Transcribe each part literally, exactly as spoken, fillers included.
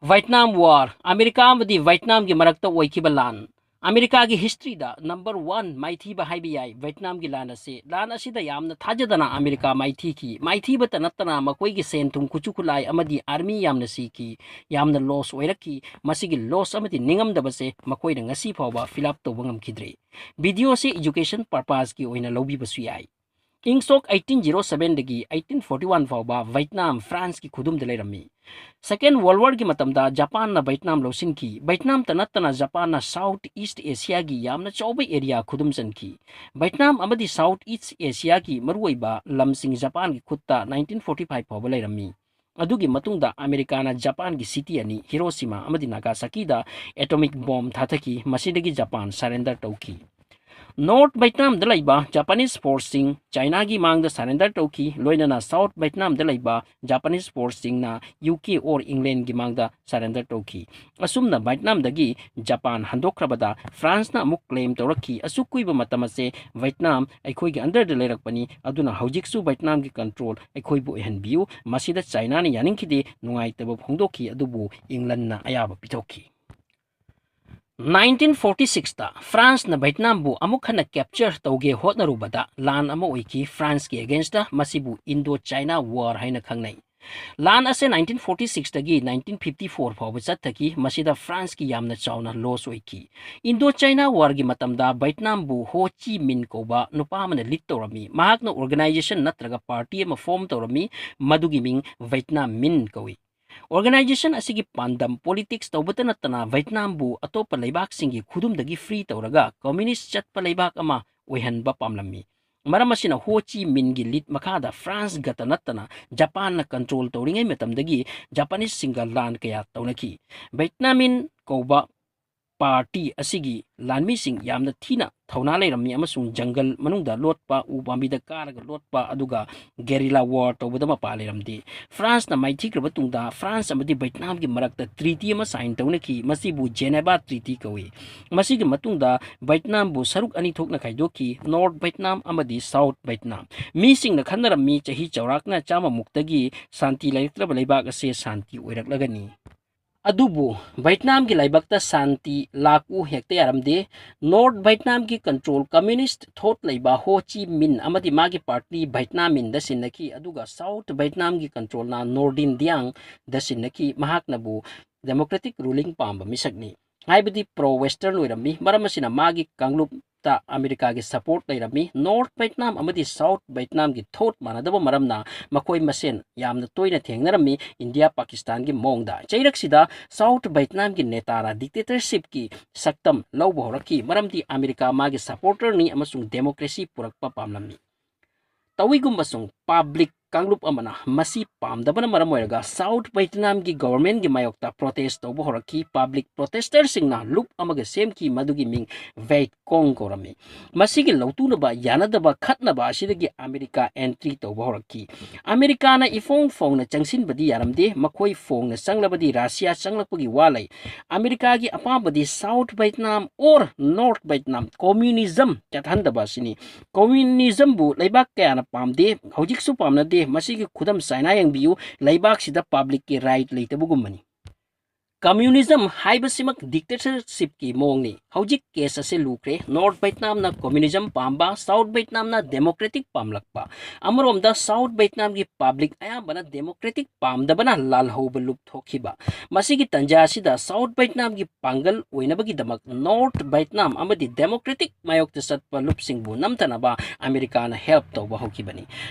Vietnam War, America ꯑꯃꯗꯤ ꯚꯥꯏꯠꯅꯥꯝꯒꯤ ꯃꯔꯛꯇ ꯑꯣꯏꯈꯤꯕ ꯂꯥꯟ꯫ ꯑꯃꯦꯔꯤꯀꯥꯒꯤ historyꯗ number one ꯃꯥꯏꯊꯤꯕ ꯍꯥꯏꯕ ꯌꯥꯏ ꯚꯥꯏꯠꯅꯥꯝꯒꯤ ꯂꯥꯟ ꯑꯁꯤ꯫ ꯂꯥꯟ ꯑꯁꯤꯗ ꯌꯥꯝꯅ ꯊꯥꯖꯗꯅ ꯑꯃꯦꯔꯤꯀꯥ ꯃꯥꯏꯊꯤꯈꯤ꯫ ꯃꯥꯏꯊꯤꯕꯇ ꯅꯠꯇꯅ ꯃꯈꯣꯏꯒꯤ ꯁꯦꯟ ꯊꯨꯝ, ꯈꯨꯠꯁꯨ ꯈꯨꯠꯂꯥꯏ ꯑꯃꯗꯤ army ꯌꯥꯝꯅ ꯁꯤꯈꯤ꯫ ꯌꯥꯝꯅ loss ꯑꯣꯏꯔꯛꯈꯤ꯫ ꯃꯁꯤꯒꯤ loss ꯑꯃꯗꯤ ꯅꯤꯡꯉꯝꯗꯕꯁꯦ ꯃꯈꯣꯏꯅ ꯉꯁꯤ ꯐꯥꯎꯕ fill up ꯇꯧꯕ ꯉꯝꯈꯤꯗ꯭ꯔꯤ꯫ Video ꯑꯁꯤ education purposeꯀꯤ ꯑꯣꯏꯅ ꯂꯧꯕꯤꯕꯁꯨ ꯌꯥꯏ꯫ ꯏꯪ ꯁꯣꯛ eighteen zero sevenꯗꯒꯤ eighteen forty one ꯐꯥꯎꯕ ꯚꯥꯏꯠꯅꯥꯝ ꯐ꯭ꯔꯥꯟꯁꯀꯤ ꯈꯨꯗꯨꯝꯗ ꯂꯩꯔꯝꯃꯤ꯫ Second World Warꯒꯤ ꯃꯇꯝꯗ ꯖꯄꯥꯟꯅ ꯚꯥꯏꯠꯅꯥꯝ ꯂꯧꯁꯤꯟꯈꯤ꯫ ꯚꯥꯏꯠꯅꯥꯝꯇ ꯅꯠꯇꯅ ꯖꯄꯥꯟꯅ South East Asiaꯒꯤ ꯌꯥꯝꯅ ꯆꯥꯎꯕ area ꯈꯨꯗꯨꯝ ꯆꯟꯈꯤ꯫ ꯚꯥꯏꯠꯅꯥꯝ ꯑꯃꯗꯤ South East Asiaꯒꯤ ꯃꯔꯨꯑꯣꯏꯕ ꯂꯝꯁꯤꯡ ꯖꯄꯥꯟꯒꯤ ꯈꯨꯠꯇ nineteen forty five ꯐꯥꯎꯕ ꯂꯩꯔꯝꯃꯤ꯫ ꯑꯗꯨꯒꯤ ꯃꯇꯨꯡꯗ ꯑꯃꯦꯔꯤꯀꯥꯅ ꯖꯄꯥꯟꯒꯤ city ꯑꯅꯤ, ꯍꯤꯔꯣꯁꯤꯃꯥ ꯑꯃꯗꯤ ꯅꯥꯒꯥꯁꯥꯀꯤꯗ atomic bomb ꯊꯥꯊꯈꯤ꯫ ꯃꯁꯤꯗꯒꯤ ꯖꯄꯥꯟ surrender ꯇꯧꯈꯤ꯫ North ꯚꯥꯏꯠꯅꯥꯝꯗ ꯂꯩꯕ Japanese forceꯁꯤꯡ ꯆꯥꯏꯅꯥꯒꯤ ꯃꯥꯡꯗ surrender ꯇꯧꯈꯤ, ꯂꯣꯏꯅꯅ South ꯚꯥꯏꯠꯅꯥꯝꯗ ꯂꯩꯕ Japanese forceꯁꯤꯡꯅ UK or Englandꯒꯤ ꯃꯥꯡꯗ surrender ꯇꯧꯈꯤ꯫ ꯑꯁꯨꯝꯅ ꯚꯥꯏꯠꯅꯥꯝꯗꯒꯤ ꯖꯄꯥꯟ ꯍꯟꯗꯣꯛꯈ꯭ꯔꯕꯗ ꯐ꯭ꯔꯥꯟꯁꯅ ꯑꯃꯨꯛ claim ꯇꯧꯔꯛꯈꯤ, "ꯑꯁꯨꯛ ꯀꯨꯏꯕ ꯃꯇꯝ ꯑꯁꯦ ꯚꯥꯏꯠꯅꯥꯝ ꯑꯩꯈꯣꯏꯒꯤ underꯗ ꯂꯩꯔꯛꯄꯅꯤ, ꯑꯗꯨꯅ ꯍꯧꯖꯤꯛꯁꯨ ꯚꯥꯏꯠꯅꯥꯝꯒꯤ control ꯑꯩꯈꯣꯏꯕꯨ ꯑꯣꯏꯍꯟꯕꯤꯌꯨ"꯫ ꯃꯁꯤꯗ ꯆꯥꯏꯅꯥꯅ ꯌꯥꯅꯤꯡꯈꯤꯗꯦ, ꯅꯨꯡꯉꯥꯏꯇꯕ ꯐꯣꯡꯗꯣꯛꯈꯤ, ꯑꯗꯨꯕꯨ ꯏꯪꯂꯟꯅ ꯑꯌꯥꯕ ꯄꯤꯊꯣꯛꯈꯤ꯫ Nineteen forty sixꯇ ꯐ꯭ꯔꯥꯟꯁꯅ ꯚꯥꯏꯠꯅꯥꯝꯕꯨ ꯑꯃꯨꯛ ꯍꯟꯅ capture ꯇꯧꯒꯦ ꯍꯣꯠꯅꯔꯨꯕꯗ ꯂꯥꯟ ꯑꯃ ꯑꯣꯏꯈꯤ ꯐ꯭ꯔꯥꯟꯁꯀꯤ againstꯇ꯫ ꯃꯁꯤꯕꯨ Indo-China War ꯍꯥꯏꯅ ꯈꯪꯅꯩ꯫ ꯂꯥꯟ ꯑꯁꯦ nineteen forty sixꯇꯒꯤ nineteen fifty four ꯐꯥꯎꯕ ꯆꯠꯊꯈꯤ꯫ ꯃꯁꯤꯗ ꯐ꯭ꯔꯥꯟꯁꯀꯤ ꯌꯥꯝꯅ ꯆꯥꯎꯅ loss ꯑꯣꯏꯈꯤ꯫ Indo-China Warꯒꯤ ꯃꯇꯝꯗ ꯚꯥꯏꯠꯅꯥꯝꯕꯨ ꯍꯣ ꯆꯤ ꯃꯤꯟ ꯀꯧꯕ ꯅꯨꯄꯥ ꯑꯃꯅ lead ꯇꯧꯔꯝꯃꯤ꯫ ꯃꯍꯥꯛꯅ organization ꯅꯠꯇ꯭ꯔꯒ party ꯑꯃ form ꯇꯧꯔꯝꯃꯤ, ꯃꯗꯨꯒꯤ ꯃꯤꯡ ꯚꯥꯏꯠꯅꯥꯝ ꯃꯤꯟ ꯀꯧꯏ꯫ Organization ꯑꯁꯤꯒꯤ ꯄꯥꯟꯗꯝ politics ꯇꯧꯕꯇ ꯅꯠꯇꯅ ꯚꯥꯏꯠꯅꯥꯝꯕꯨ ꯑꯇꯣꯞꯄ ꯂꯩꯕꯥꯛꯁꯤꯡꯒꯤ ꯈꯨꯗꯨꯝꯗꯒꯤ free ꯇꯧꯔꯒ communist ꯆꯠꯄ ꯂꯩꯕꯥꯛ ꯑꯃ ꯑꯣꯏꯍꯟꯕ ꯄꯥꯝꯂꯝꯃꯤ꯫ ꯃꯔꯝ ꯑꯁꯤꯅ ꯍꯣ ꯆꯤ ꯃꯤꯟꯒꯤ lead ꯃꯈꯥꯗ ꯐ꯭ꯔꯥꯟꯁ ꯈꯛꯇ ꯅꯠꯇꯅ ꯖꯄꯥꯟꯅ control ꯇꯧꯔꯤꯉꯩ ꯃꯇꯝꯗꯒꯤ Japaneseꯁꯤꯡꯒ ꯂꯥꯟ ꯀꯌꯥ ꯇꯧꯅꯈꯤ꯫ ꯚꯥꯏꯠꯅꯥꯃꯤꯟ ꯀꯧꯕ party ꯑꯁꯤꯒꯤ ꯂꯥꯟꯃꯤꯁꯤꯡ ꯌꯥꯝꯅ ꯊꯤꯅ ꯊꯧꯅꯥ ꯂꯩꯔꯝꯃꯤ ꯑꯃꯁꯨꯡ ꯖꯪꯒꯜ ꯃꯅꯨꯡꯗ ꯂꯣꯠꯄ, ꯎ ꯄꯥꯝꯕꯤꯗ ꯀꯥꯔꯒ ꯂꯣꯠꯄ, ꯑꯗꯨꯒ guerrilla war ꯇꯧꯕꯗ ꯃꯄꯥ ꯂꯩꯔꯝꯗꯦ꯫ ꯐ꯭ꯔꯥꯟꯁꯅ ꯃꯥꯏꯊꯤꯈ꯭ꯔꯕ ꯇꯨꯡꯗ ꯐ꯭ꯔꯥꯟꯁ ꯑꯃꯗꯤ ꯚꯥꯏꯠꯅꯥꯝꯒꯤ ꯃꯔꯛꯇ treaty ꯑꯃ sign ꯇꯧꯅꯈꯤ꯫ ꯃꯁꯤꯕꯨ Geneva Treaty ꯀꯧꯏ꯫ ꯃꯁꯤꯒꯤ ꯃꯇꯨꯡꯗ ꯚꯥꯏꯠꯅꯥꯝꯕꯨ ꯁꯔꯨꯛ ꯑꯅꯤ ꯊꯣꯛꯅ ꯈꯥꯏꯗꯣꯛꯈꯤ, North ꯚꯥꯏꯠꯅꯥꯝ ꯑꯃꯗꯤ South ꯚꯥꯏꯠꯅꯥꯝ꯫ ꯃꯤꯁꯤꯡꯅ ꯈꯟꯅꯔꯝꯃꯤ, ꯆꯍꯤ ꯆꯥꯎꯔꯥꯛꯅ ꯆꯥꯝꯃꯃꯨꯛꯇꯒꯤ ꯁꯥꯟꯇꯤ ꯂꯩꯔꯛꯇ꯭ꯔꯕ ꯂꯩꯕꯥꯛ ꯑꯁꯤ ꯁꯥꯟꯇꯤ ꯑꯣꯏꯔꯛꯂꯒꯅꯤ꯫ ꯑꯗꯨꯕꯨ ꯚꯦꯠꯅꯥꯝꯒꯤ ꯂꯥꯏꯕꯛꯇ ꯁꯥꯟꯇꯤ ꯂꯥꯛꯎ ꯍꯦꯛꯇ ꯌꯥꯔꯝꯗꯦ꯫ ꯅꯣꯔꯠ ꯚꯦꯠꯅꯥꯝꯒꯤ ꯀꯟꯇ꯭ꯔꯣꯜ ꯀꯝꯃ꯭ꯌꯨꯅꯤꯁ꯭ꯠ ꯊꯣꯠ ꯂꯩꯕ ꯍꯣ ꯆꯤ ꯃꯤꯟ ꯑꯃꯗꯤ ꯃꯥꯒꯤ ꯄꯥꯔꯇꯤ ꯚꯦꯠꯅꯥꯃꯤꯟꯗ ꯁꯤꯟꯅꯈꯤ, ꯑꯗꯨꯒ ꯁꯥꯎꯠ ꯚꯦꯠꯅꯥꯝꯒꯤ ꯀꯟꯇ꯭ꯔꯣꯜꯅ ꯅꯣꯔꯗꯤꯟ ꯗꯤꯌꯥꯡꯗ ꯁꯤꯟꯅꯈꯤ꯫ ꯃꯍꯥꯛꯅꯕꯨ ꯗꯦꯃꯣꯀ꯭ꯔꯦꯇꯤꯛ ꯔꯨꯂꯤꯡ ꯄꯥꯝꯕ ꯃꯤꯁꯛꯅꯤ, ꯍꯥꯏꯕꯗꯤ ꯄ꯭ꯔꯣ ꯋꯦꯁꯇꯔꯟ ꯑꯣꯏꯔꯝꯃꯤ꯫ ꯃꯔꯝ ꯑꯁꯤꯅ ꯃꯥꯒꯤ ꯀꯥꯡꯂꯨꯞꯇ ꯑꯃꯦꯔꯤꯀꯥꯒꯤ ꯁꯄꯣꯔꯠ ꯂꯩꯔꯝꯃꯤ꯫ ꯅꯣꯔꯠ ꯚꯦꯠꯅꯥꯝ ꯑꯃꯗꯤ ꯁꯥꯎꯠ ꯚꯦꯠꯅꯥꯝꯒꯤ ꯊꯣꯠ ꯃꯥꯟꯅꯗꯕ ꯃꯔꯝꯅ ꯃꯈꯣꯏ ꯃꯁꯦꯟ ꯌꯥꯝꯅ ꯇꯣꯏꯅ ꯊꯦꯡꯅꯔꯝꯃꯤ, ꯏꯟꯗꯤꯌꯥ ꯄꯥꯀꯤꯁꯇꯥꯟꯒꯤ ꯃꯑꯣꯡꯗ꯫ ꯆꯩꯔꯛꯁꯤꯗ ꯁꯥꯎꯠ ꯚꯦꯠꯅꯥꯝꯒꯤ ꯅꯦꯇꯥꯅ ꯗꯤꯛꯇꯦꯇꯔꯁꯤꯞꯀꯤ ꯁꯛꯇꯝ ꯂꯧꯕ ꯍꯧꯔꯛꯈꯤ, ꯃꯔꯝꯗꯤ ꯑꯃꯦꯔꯤꯀꯥ ꯃꯥꯒꯤ ꯁꯄꯣꯔꯇꯔꯅꯤ ꯑꯃꯁꯨꯡ ꯗꯦꯃꯣꯀ꯭ꯔꯦꯁꯤ ꯄꯨꯔꯛꯄ ꯄꯥꯝꯂꯝꯃꯤ꯫ ꯇꯧꯏꯒꯨꯝꯕꯁꯨꯡ ꯄꯕ꯭ꯂꯤꯛ ꯀꯥꯡꯂꯨꯞ ꯑꯃꯅ ꯃꯁꯤ ꯄꯥꯝꯗꯕꯅ ꯃꯔꯝ ꯑꯣꯏꯔꯒ ꯁꯥꯎꯠ ꯚꯦꯠꯅꯥꯝꯒꯤ ꯒꯣꯚꯔꯟꯃꯦꯟꯠꯀꯤ ꯃꯥꯌꯣꯛꯇ ꯄ꯭ꯔꯣꯇꯦꯁ꯭ꯠ ꯇꯧꯕ ꯍꯧꯔꯛꯈꯤ꯫ ꯄꯕ꯭ꯂꯤꯛ ꯄ꯭ꯔꯣꯇꯦꯁ꯭ꯇꯔꯁꯤꯡꯅ ꯂꯨꯞ ꯑꯃꯒ ꯁꯦꯝꯈꯤ, ꯃꯗꯨꯒꯤ ꯃꯤꯡ ꯚꯦꯠ ꯀꯣꯡ ꯀꯧꯔꯝꯃꯤ꯫ ꯃꯁꯤꯒꯤ ꯂꯧꯇꯨꯅꯕ ꯌꯥꯅꯗꯕ ꯈꯠꯅꯕ ꯑꯁꯤꯗꯒꯤ ꯑꯃꯦꯔꯤꯀꯥ ꯑꯦꯟꯇ꯭ꯔꯤ ꯇꯧꯕ ꯍꯧꯔꯛꯈꯤ꯫ ꯑꯃꯦꯔꯤꯀꯥꯅ ꯏꯐꯣꯡ ꯐꯣꯡꯅ ꯆꯪꯁꯤꯟꯕꯗꯤ ꯌꯥꯔꯝꯗꯦ꯫ ꯃꯈꯣꯏ ꯐꯣꯡꯅ ꯆꯪꯂꯕꯗꯤ ꯔꯁꯤꯌꯥ ꯆꯪꯂꯛꯄꯒꯤ ꯋꯥ ꯂꯩ꯫ ꯑꯃꯦꯔꯤꯀꯥꯒꯤ ꯑꯄꯥꯝꯕꯗꯤ South Vietnam or North Vietnam communism ꯆꯠꯍꯟꯗꯕ ꯑꯁꯤꯅꯤ꯫ ꯀꯝꯃ꯭ꯌꯨꯅꯤꯖꯝꯕꯨ ꯂꯩꯕꯥꯛ ꯀꯌꯥꯅ ꯄꯥꯝꯗꯦ, ꯍꯧꯖꯤꯛꯁꯨ ꯄꯥꯝꯅꯗꯦ꯫ ꯃꯁꯤꯒꯤ ꯈꯨꯗꯝ ꯆꯥꯏꯅꯥ ꯌꯦꯡꯕꯤꯌꯨ, ꯂꯩꯕꯥꯛꯁꯤꯗ ꯄꯕ꯭ꯂꯤꯛꯀꯤ ꯔꯥꯏꯠ ꯂꯩꯇꯕꯒꯨꯝꯕꯅꯤ꯫ ꯀꯝꯃ꯭ꯌꯨꯅꯤꯖꯝ ꯍꯥꯏꯕꯁꯤꯃꯛ ꯗꯤꯛꯇꯦꯇꯔꯁꯤꯞꯀꯤ ꯃꯑꯣꯡꯅꯤ꯫ ꯍꯧꯖꯤꯛ ꯀꯦꯁ ꯑꯁꯤ ꯂꯨꯈ꯭ꯔꯦ꯫ ꯅꯣꯔꯠ ꯚꯦꯠꯅꯥꯝꯅ ꯀꯝꯃ꯭ꯌꯨꯅꯤꯖꯝ ꯄꯥꯝꯕ, ꯁꯥꯎꯠ ꯚꯦꯠꯅꯥꯝꯅ ꯗꯦꯃꯣꯀ꯭ꯔꯦꯇꯤꯛ ꯄꯥꯝꯂꯛꯄ꯫ ꯑꯃꯔꯣꯝꯗ ꯁꯥꯎꯠ ꯚꯦꯠꯅꯥꯝꯒꯤ ꯄꯕ꯭ꯂꯤꯛ ꯑꯌꯥꯝꯕꯅ ꯗꯦꯃꯣꯀ꯭ꯔꯦꯇꯤꯛ ꯄꯥꯝꯗꯕꯅ ꯂꯥꯜꯍꯧꯕ ꯂꯨꯞ ꯊꯣꯛꯈꯤꯕ꯫ ꯃꯁꯤꯒꯤ ꯇꯟꯖꯥ ꯑꯁꯤꯗ ꯁꯥꯎꯠ ꯚꯦꯠꯅꯥꯝꯒꯤ ꯄꯥꯡꯒꯜ ꯑꯣꯏꯅꯕꯒꯤꯗꯃꯛ ꯅꯣꯔꯠ ꯚꯦꯠꯅꯥꯝ ꯑꯃꯗꯤ ꯗꯦꯃꯣꯀ꯭ꯔꯦꯇꯤꯛ ꯃꯥꯌꯣꯛꯇ ꯆꯠꯄ ꯂꯨꯞꯁꯤꯡꯕꯨ ꯅꯝꯊꯅꯕ ꯑꯃꯦꯔꯤꯀꯥꯅ ꯍꯦꯜꯞ ꯇꯧꯕ ꯍꯧꯈꯤꯕꯅꯤ꯫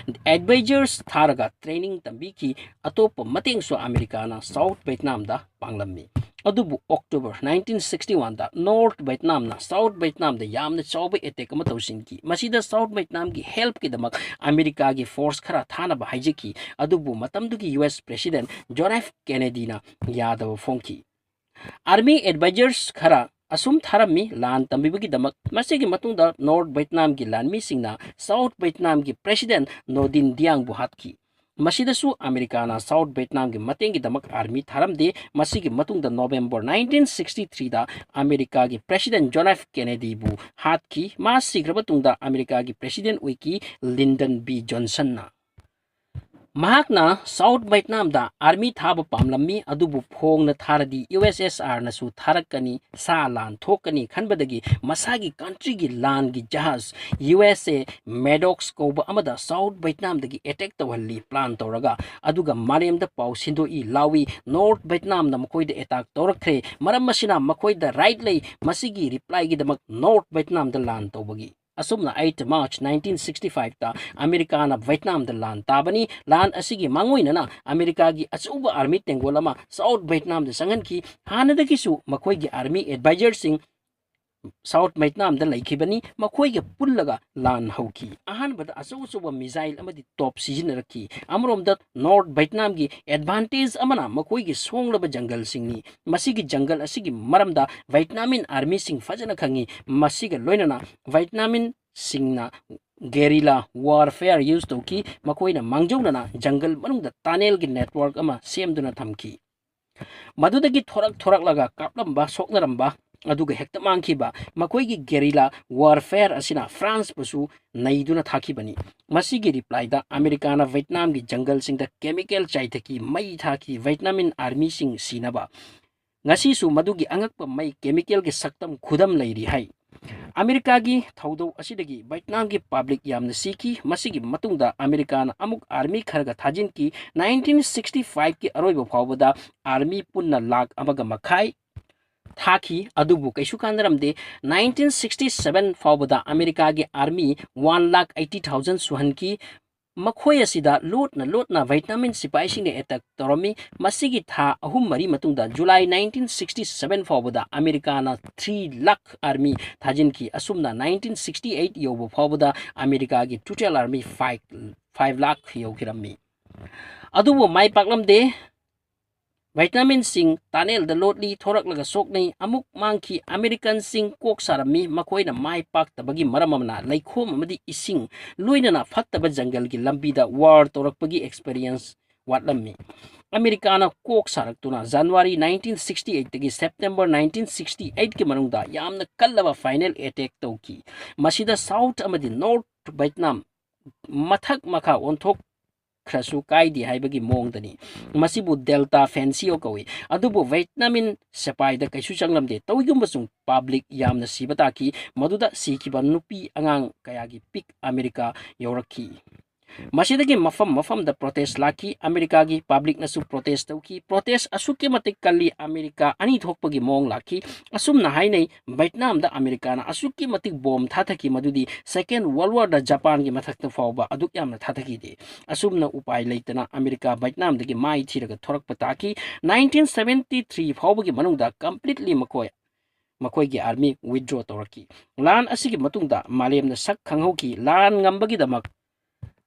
ꯑꯦꯗꯚꯥꯏꯖꯔꯁ ꯊꯥꯔꯒ ꯇ꯭ꯔꯦꯅꯤꯡ ꯇꯝꯕꯤꯈꯤ꯫ ꯑꯇꯣꯞꯄ ꯃꯇꯦꯡꯁꯨ ꯑꯃꯦꯔꯤꯀꯥꯅ ꯁꯥꯎꯠ ꯚꯦꯠꯅꯥꯝꯗ ꯄꯥꯡꯂꯝꯃꯤ꯫ ꯑꯗꯨꯕꯨ ꯑꯣꯛꯇꯣꯕꯔ ꯅꯥꯏꯟꯇꯤꯟ ꯁꯤꯛꯁꯇꯤ ꯋꯥꯟꯗ ꯅꯣꯔꯠ ꯚꯦꯠꯅꯥꯝꯅ ꯁꯥꯎꯠ ꯚꯦꯠꯅꯥꯝꯗ ꯌꯥꯝꯅ ꯆꯥꯎꯕ ꯑꯦꯇꯦꯛ ꯑꯃ ꯇꯧꯁꯤꯟꯈꯤ꯫ ꯃꯁꯤꯗ ꯁꯥꯎꯠ ꯚꯦꯠꯅꯥꯝꯒꯤ ꯍꯦꯜꯞꯀꯤꯗꯃꯛ ꯑꯃꯦꯔꯤꯀꯥꯒꯤ ꯐꯣꯔꯁ ꯈꯔ ꯊꯥꯅꯕ ꯍꯥꯏꯖꯈꯤ꯫ ꯑꯗꯨꯕꯨ ꯃꯇꯝꯗꯨꯒꯤ U S president John F ꯀꯦꯅꯦꯗꯤꯅ ꯌꯥꯗꯕ ꯐꯣꯡꯈꯤ꯫ ꯑꯥꯔꯃꯤ ꯑꯦꯗꯚꯥꯏꯖꯔꯁ ꯈꯔ ꯑꯁꯨꯝ ꯊꯥꯔꯝꯃꯤ ꯂꯥꯟ ꯇꯝꯕꯤꯕꯒꯤꯗꯃꯛ꯫ ꯃꯁꯤꯒꯤ ꯃꯇꯨꯡꯗ ꯅꯣꯔꯠ ꯚꯦꯠꯅꯥꯝꯒꯤ ꯂꯥꯟꯃꯤꯁꯤꯡꯅ ꯁꯥꯎꯠ ꯚꯦꯠꯅꯥꯝꯒꯤ ꯄ꯭ꯔꯦꯁꯤꯗꯦꯟꯠ ꯅꯣꯗꯤꯟ ꯗꯤꯌꯥꯡꯕꯨ ꯍꯥꯠꯈꯤ꯫ ꯃꯁꯤꯗꯁꯨ ꯑꯃꯦꯔꯤꯀꯥꯅ ꯁꯥꯎꯠ ꯚꯦꯠꯅꯥꯝꯒꯤ ꯃꯇꯦꯡꯒꯤꯗꯃꯛ ꯑꯥꯔꯃꯤ ꯊꯥꯔꯝꯗꯦ꯫ ꯃꯁꯤꯒꯤ ꯃꯇꯨꯡꯗ ꯅꯣꯕꯦꯝꯕꯔ ꯅꯥꯏꯟꯇꯤꯟ ꯁꯤꯛꯁꯇꯤ ꯊ꯭ꯔꯤꯗ ꯑꯃꯦꯔꯤꯀꯥꯒꯤ ꯄ꯭ꯔꯦꯁꯤꯗꯦꯟꯠ ꯖꯣꯟ ꯑꯦꯐ ꯀꯦꯅꯦꯗꯤꯕꯨ ꯍꯥꯠꯈꯤ꯫ ꯃꯥ ꯁꯤꯈ꯭ꯔꯕ ꯇꯨꯡꯗ ꯑꯃꯦꯔꯤꯀꯥꯒꯤ ꯄ꯭ꯔꯦꯁꯤꯗꯦꯟꯠ ꯑꯣꯏꯈꯤ ꯂꯤꯟꯗꯟ ꯕꯤ ꯖꯣꯟꯁꯟꯅ꯫ ꯃꯍꯥꯛꯅ ꯁꯥꯎꯠ ꯚꯦꯠꯅꯥꯝꯗ ꯑꯥꯔꯃꯤ ꯊꯥꯕ ꯄꯥꯝꯂꯝꯃꯤ, ꯑꯗꯨꯕꯨ ꯐꯣꯡꯅ ꯊꯥꯔꯗꯤ ꯌꯨ ꯑꯦꯁ ꯑꯦꯁ ꯑꯥꯔꯅꯁꯨ ꯊꯥꯔꯛꯀꯅꯤ, ꯁꯥ ꯂꯥꯟ ꯊꯣꯛꯀꯅꯤ ꯈꯟꯕꯗꯒꯤ ꯃꯁꯥꯒꯤ ꯀꯟꯇ꯭ꯔꯤꯒꯤ ꯂꯥꯟꯒꯤ ꯖꯍꯥꯖ ꯌꯨ ꯑꯦꯁ ꯑꯦ ꯃꯦꯗꯣꯛꯁ ꯀꯧꯕ ꯑꯃꯗ ꯁꯥꯎꯠ ꯚꯦꯠꯅꯥꯝꯗꯒꯤ ꯑꯦꯇꯦꯛ ꯇꯧꯍꯜꯂꯤ ꯄ꯭ꯂꯥꯟ ꯇꯧꯔꯒ꯫ ꯑꯗꯨꯒ ꯃꯥꯂꯦꯝꯗ ꯄꯥꯎ ꯁꯤꯟꯗꯣꯛꯏ ꯂꯥꯎꯏ, ꯅꯣꯔꯠ ꯚꯦꯠꯅꯥꯝꯅ ꯃꯈꯣꯏꯗ ꯑꯦꯇꯥꯛ ꯇꯧꯔꯛꯈ꯭ꯔꯦ, ꯃꯔꯝ ꯑꯁꯤꯅ ꯃꯈꯣꯏꯗ ꯔꯥꯏꯠ ꯂꯩ ꯃꯁꯤꯒꯤ ꯔꯤꯄ꯭ꯂꯥꯏꯒꯤꯗꯃꯛ ꯅꯣꯔꯠ ꯚꯦꯠꯅꯥꯝꯗ ꯂꯥꯟ ꯇꯧꯕꯒꯤ꯫ ꯑꯁꯨꯝꯅ eighth March nineteen sixty fiveꯇ ꯑꯃꯦꯔꯤꯀꯥꯅ ꯚꯦꯠꯅꯥꯝꯗ ꯂꯥꯟ ꯇꯥꯕꯅꯤ꯫ ꯂꯥꯟ ꯑꯁꯤꯒꯤ ꯃꯥꯡꯑꯣꯏꯅꯅ ꯑꯃꯦꯔꯤꯀꯥꯒꯤ ꯑꯆꯧꯕ ꯑꯥꯔꯃꯤ ꯇꯦꯡꯒꯣꯜ ꯑꯃ ꯁꯥꯎꯠ ꯚꯦꯠꯅꯥꯝꯗ ꯆꯪꯍꯟꯈꯤ꯫ ꯍꯥꯟꯅꯗꯒꯤꯁꯨ ꯃꯈꯣꯏꯒꯤ ꯑꯥꯔꯃꯤ ꯑꯦꯗꯚꯥꯏꯖꯔꯁꯤꯡ ꯁꯥꯎꯠ ꯚꯦꯠꯅꯥꯝꯗ ꯂꯩꯈꯤꯕꯅꯤ꯫ ꯃꯈꯣꯏꯒ ꯄꯨꯜꯂꯒ ꯂꯥꯟ ꯍꯧꯈꯤ꯫ ꯑꯍꯥꯟꯕꯗ ꯑꯆꯧ ꯑꯆꯧꯕ ꯃꯤꯖꯥꯏꯜ ꯑꯃꯗꯤ ꯇꯣꯞ ꯁꯤꯖꯤꯟꯅꯔꯛꯈꯤ꯫ ꯑꯃꯔꯣꯝꯗ ꯅꯣꯔꯠ ꯚꯦꯠꯅꯥꯝꯒꯤ ꯑꯦꯗꯚꯥꯟꯇꯦꯖ ꯑꯃꯅ ꯃꯈꯣꯏꯒꯤ ꯁꯣꯡꯂꯕ ꯖꯪꯒꯜꯁꯤꯡꯅꯤ꯫ ꯃꯁꯤꯒꯤ ꯖꯪꯒꯜ ꯑꯁꯤꯒꯤ ꯃꯔꯝꯗ ꯚꯦꯠꯅꯥꯃꯤꯟ ꯑꯥꯔꯃꯤꯁꯤꯡ ꯐꯖꯅ ꯈꯪꯉꯤ꯫ ꯃꯁꯤꯒ ꯂꯣꯏꯅꯅ ꯚꯦꯠꯅꯥꯃꯤꯟꯁꯤꯡꯅ ꯒꯦꯔꯤꯂꯥ ꯋꯥꯔꯐꯦꯌꯔ ꯌꯨꯁ ꯇꯧꯈꯤ꯫ ꯃꯈꯣꯏꯅ ꯃꯥꯡꯖꯧꯅꯅ ꯖꯪꯒꯜ ꯃꯅꯨꯡꯗ ꯇꯅꯦꯜꯒꯤ ꯅꯦꯠꯋꯥꯔꯛ ꯑꯃ ꯁꯦꯝꯗꯨꯅ ꯊꯝꯈꯤ꯫ ꯃꯗꯨꯗꯒꯤ ꯊꯣꯔꯛ ꯊꯣꯔꯛꯂꯒ ꯀꯥꯞꯂꯝꯕ, ꯁꯣꯛꯅꯔꯝꯕ, ꯑꯗꯨꯒ ꯍꯦꯛꯇ ꯃꯥꯡꯈꯤꯕ꯫ ꯃꯈꯣꯏꯒꯤ ꯒꯦꯔꯤꯂꯥ ꯋꯥꯔꯐꯦꯌꯔ ꯑꯁꯤꯅ ꯐ꯭ꯔꯥꯟꯁꯄꯨꯁꯨ ꯅꯩꯗꯨꯅ ꯊꯥꯈꯤꯕꯅꯤ꯫ ꯃꯁꯤꯒꯤ ꯔꯤꯄ꯭ꯂꯥꯏꯗ ꯑꯃꯦꯔꯤꯀꯥꯅ ꯚꯦꯠꯅꯥꯝꯒꯤ ꯖꯪꯒꯜꯁꯤꯡꯗ ꯀꯦꯃꯤꯀꯦꯜ ꯆꯥꯏꯊꯈꯤ, ꯃꯩ ꯊꯥꯈꯤ, ꯚꯦꯠꯅꯥꯃꯤꯟ ꯑꯥꯔꯃꯤꯁꯤꯡ ꯁꯤꯅꯕ꯫ ꯉꯁꯤꯁꯨ ꯃꯗꯨꯒꯤ ꯑꯉꯛꯄ ꯃꯩ ꯀꯦꯃꯤꯀꯦꯜꯒꯤ ꯁꯛꯇꯝ ꯈꯨꯗꯝ ꯂꯩꯔꯤ ꯍꯥꯏ꯫ ꯑꯃꯦꯔꯤꯀꯥꯒꯤ ꯊꯧꯗꯧ ꯑꯁꯤꯗꯒꯤ ꯚꯦꯠꯅꯥꯝꯒꯤ ꯄꯕ꯭ꯂꯤꯛ ꯌꯥꯝꯅ ꯁꯤꯈꯤ꯫ ꯃꯁꯤꯒꯤ ꯃꯇꯨꯡꯗ ꯑꯃꯦꯔꯤꯀꯥꯅ ꯑꯃꯨꯛ ꯑꯥꯔꯃꯤ ꯈꯔꯒ ꯊꯥꯖꯤꯟꯈꯤ꯫ Nineteen sixty fiveꯀꯤ ꯑꯔꯣꯏꯕ ꯐꯥꯎꯕꯗ ꯑꯥꯔꯃꯤ ꯄꯨꯟꯅ ꯂꯥꯈ ꯑꯃꯒ ꯃꯈꯥꯏ ꯊꯥꯈꯤ, ꯑꯗꯨꯕꯨ ꯀꯩꯁꯨ ꯀꯥꯟꯅꯔꯝꯗꯦ꯫ Nineteen sixty seven ꯐꯥꯎꯕꯗ ꯑꯃꯦꯔꯤꯀꯥꯒꯤ army one lakh eighty thousand ꯁꯨꯍꯟꯈꯤ꯫ ꯃꯈꯣꯏ ꯑꯁꯤꯗ ꯂꯣꯠꯅ ꯂꯣꯠꯅ ꯚꯦꯠꯅꯥꯃꯤꯟ ꯁꯤꯄꯥꯏꯁꯤꯡꯅ ꯑꯦꯇꯦꯛ ꯇꯧꯔꯝꯃꯤ꯫ ꯃꯁꯤꯒꯤ ꯊꯥ ꯑꯍꯨꯝ ꯃꯔꯤ ꯃꯇꯨꯡꯗ, ꯖꯨꯂꯥꯏ nineteen sixty seven ꯐꯥꯎꯕꯗ ꯑꯃꯦꯔꯤꯀꯥꯅ three lakh ꯑꯥꯔꯃꯤ ꯊꯥꯖꯤꯟꯈꯤ꯫ ꯑꯁꯨꯝꯅ nineteen sixty eight ꯌꯧꯕ ꯐꯥꯎꯕꯗ ꯑꯃꯦꯔꯤꯀꯥꯒꯤ total army five, five lakh ꯌꯧꯈꯤꯔꯝꯃꯤ꯫ ꯑꯗꯨꯕꯨ ꯃꯥꯏ ꯄꯥꯛꯂꯝꯗꯦ꯫ ꯚꯦꯠꯅꯥꯃꯤꯟꯁꯤꯡ ꯇꯅꯦꯜꯗ ꯂꯣꯠꯂꯤ, ꯊꯣꯔꯛꯂꯒ ꯁꯣꯛꯅꯩ, ꯑꯃꯨꯛ ꯃꯥꯡꯈꯤ꯫ ꯑꯃꯦꯔꯤꯀꯟꯁꯤꯡ ꯀꯣꯛ ꯁꯥꯔꯝꯃꯤ, ꯃꯈꯣꯏꯅ ꯃꯥꯏ ꯄꯥꯛꯇꯕꯒꯤ ꯃꯔꯝ ꯑꯃꯅ ꯂꯩꯈꯣꯝ ꯑꯃꯗꯤ ꯏꯁꯤꯡ, ꯂꯣꯏꯅꯅ ꯐꯠꯇꯕ ꯖꯪꯒꯜꯒꯤ ꯂꯝꯕꯤꯗ ꯋꯥꯔ ꯇꯧꯔꯛꯄꯒꯤ ꯑꯦꯛꯁꯄꯤꯔꯤꯌꯦꯟꯁ ꯋꯥꯠꯂꯝꯃꯤ꯫ ꯑꯃꯦꯔꯤꯀꯥꯅ ꯀꯣꯛ ꯁꯥꯔꯛꯇꯨꯅ ꯖꯅꯋꯥꯔꯤ nineteen sixty eight ꯇꯒꯤ September nineteen sixty eight ꯀꯤ ꯃꯅꯨꯡꯗ ꯌꯥꯝꯅ ꯀꯜꯂꯕ ꯐꯥꯏꯅꯦꯜ ꯑꯦꯇꯦꯛ ꯇꯧꯈꯤ꯫ ꯃꯁꯤꯗ ꯁꯥꯎꯠ ꯑꯃꯗꯤ ꯅꯣꯔꯠ ꯚꯦꯠꯅꯥꯝ ꯃꯊꯛ ꯃꯈꯥ ꯑꯣꯟꯊꯣꯛ ꯈꯔꯁꯨ ꯀꯥꯏꯗꯦ ꯍꯥꯏꯕꯒꯤ ꯃꯑꯣꯡꯗꯅꯤ꯫ ꯃꯁꯤꯕꯨ Delta Fancier ꯀꯧꯏ꯫ ꯑꯗꯨꯕꯨ Vietnamese ꯁꯤꯄꯥꯏꯗ ꯀꯩꯁꯨ ꯆꯪꯂꯝꯗꯦ꯫ ꯇꯧꯏꯒꯨꯝꯕꯁꯨꯡ public ꯌꯥꯝꯅ ꯁꯤꯕ ꯇꯥꯈꯤ꯫ ꯃꯗꯨꯗ ꯁꯤꯈꯤꯕ ꯅꯨꯄꯤ ꯑꯉꯥꯡ ꯀꯌꯥꯒꯤ ꯄꯤꯛ ꯑꯃꯦꯔꯤꯀꯥ ꯌꯧꯔꯛꯈꯤ꯫ ꯃꯁꯤꯗꯒꯤ ꯃꯐꯝ ꯃꯐꯝꯗ protest ꯂꯥꯛꯈꯤ꯫ ꯑꯃꯦꯔꯤꯀꯥꯒꯤ publicꯅꯁꯨ protest ꯇꯧꯈꯤ꯫ Protest ꯑꯁꯨꯛꯀꯤ ꯃꯇꯤꯛ ꯀꯜꯂꯤ, ꯑꯃꯦꯔꯤꯀꯥ ꯑꯅꯤ ꯊꯣꯛꯄꯒꯤ ꯃꯑꯣꯡ ꯂꯥꯛꯈꯤ꯫ ꯑꯁꯨꯝꯅ ꯍꯥꯏꯅꯩ, ꯚꯦꯠꯅꯥꯝꯗ ꯑꯃꯦꯔꯤꯀꯥꯅ ꯑꯁꯨꯛꯀꯤ ꯃꯇꯤꯛ ꯕꯣꯝ ꯊꯥꯊꯈꯤ, ꯃꯗꯨꯗꯤ Second World Warꯗ ꯖꯄꯥꯟꯒꯤ ꯃꯊꯛꯇ ꯐꯥꯎꯕ ꯑꯗꯨꯛ ꯌꯥꯝꯅ ꯊꯥꯊꯈꯤꯗꯦ꯫ ꯑꯁꯨꯝꯅ ꯎꯄꯥꯏ ꯂꯩꯇꯅ ꯑꯃꯦꯔꯤꯀꯥ ꯚꯦꯠꯅꯥꯝꯗꯒꯤ ꯃꯥꯏ ꯊꯤꯔꯒ ꯊꯣꯔꯛꯄ ꯇꯥꯈꯤ꯫ Nineteen seventy three ꯐꯥꯎꯕꯒꯤ ꯃꯅꯨꯡꯗ completely ꯃꯈꯣꯏ, ꯃꯈꯣꯏꯒꯤ army withdraw ꯇꯧꯔꯛꯈꯤ꯫ ꯂꯥꯟ ꯑꯁꯤꯒꯤ ꯃꯇꯨꯡꯗ ꯃꯥꯂꯦꯝꯅ ꯁꯛ ꯈꯪꯍꯧꯈꯤ꯫ ꯂꯥꯟ ꯉꯝꯕꯒꯤꯗꯃꯛ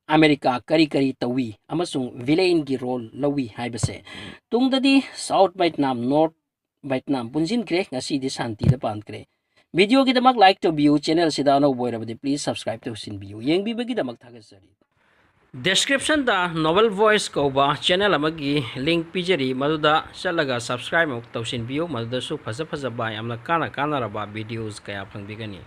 ꯑꯃꯦꯔꯤꯀꯥ ꯀꯔꯤ ꯀꯔꯤ ꯇꯧꯏ ꯑꯃꯁꯨꯡ villainꯒꯤ role ꯂꯧꯏ ꯍꯥꯏꯕꯁꯦ꯫ ꯇꯨꯡꯗꯗꯤ South Vietnam, North Vietnam ꯄꯨꯟꯁꯤꯟꯈ꯭ꯔꯦ꯫ ꯉꯁꯤꯗꯤ ꯁꯥꯟꯇꯤꯗ ꯄꯥꯟꯈ꯭ꯔꯦ꯫ Videoꯒꯤꯗꯃꯛ like ꯇꯧꯕꯤꯌꯨ꯫ Channelꯁꯤꯗ ꯑꯅꯧꯕ ꯑꯣꯏꯔꯕꯗꯤ please subscribe ꯇꯧꯁꯤꯟꯕꯤꯌꯨ꯫ ꯌꯦꯡꯕꯤꯕꯒꯤꯗꯃꯛ ꯊꯥꯒꯠꯆꯔꯤ꯫ Descriptionꯗ Novel Voice ꯀꯧꯕ channel ꯑꯃꯒꯤ link ꯄꯤꯖꯔꯤ, ꯃꯗꯨꯗ ꯆꯠꯂꯒ subscribe ꯑꯃꯨꯛ ꯇꯧꯁꯤꯟꯕꯤꯌꯨ꯫ ꯃꯗꯨꯗꯁꯨ ꯐꯖ ꯐꯖꯕ, ꯌꯥꯝꯅ ꯀꯥꯟꯅ ꯀꯥꯟꯅꯔꯕ videos ꯀꯌꯥ ꯐꯪꯕꯤꯒꯅꯤ꯫